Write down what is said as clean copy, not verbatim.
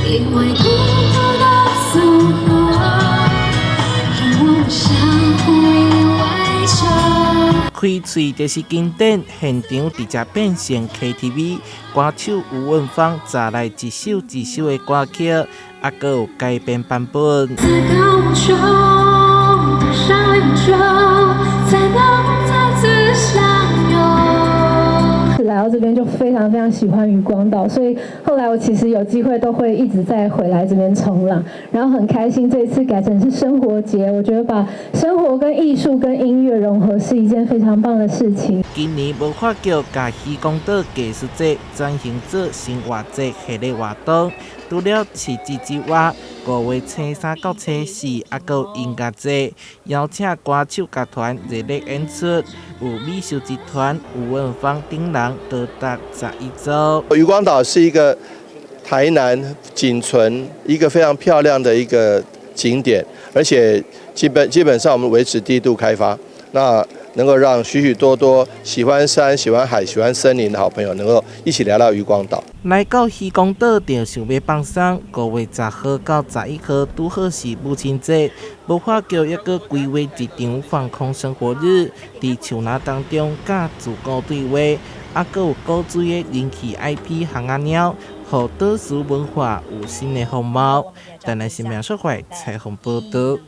因為孤獨的組合，讓我們相互依偎著。開喙就是經典，現場直接變成 KTV，歌手吳汶芳載來一首一首的歌曲，猶閣有改編版本。自高無窮，上永久，才能再次相擁。來到這邊就非常非常喜歡漁光島，所以後來我其實有機會都會一直再回來這邊衝浪，然後很開心這一次改成是生活節，我覺得把生活跟藝術跟音樂融合是一件非常棒的事情。今年文化局共漁光島藝術節轉型做生活節系列活動，除了市集之外，5月初3到初4，猶閣有音樂節，邀請歌手樂團熱烈演出，有美秀集團、吳汶芳等人多達11組。漁光島是一個台南僅存一個非常漂亮的一個景點，而且基本上我們維持低度開發，那能夠讓許許多多喜歡山、喜歡海、喜歡森林的好朋友，能夠一起來到漁光島。來到漁光島就想欲放鬆。5月10號到11號拄好是母親節，文化局猶閣規劃一場放空生活日，佇樹林當中佮自古對話，猶閣有古錐的人氣 IP 烘仔貓，予島嶼文化有新的風貌。台南新聞協會採訪報導。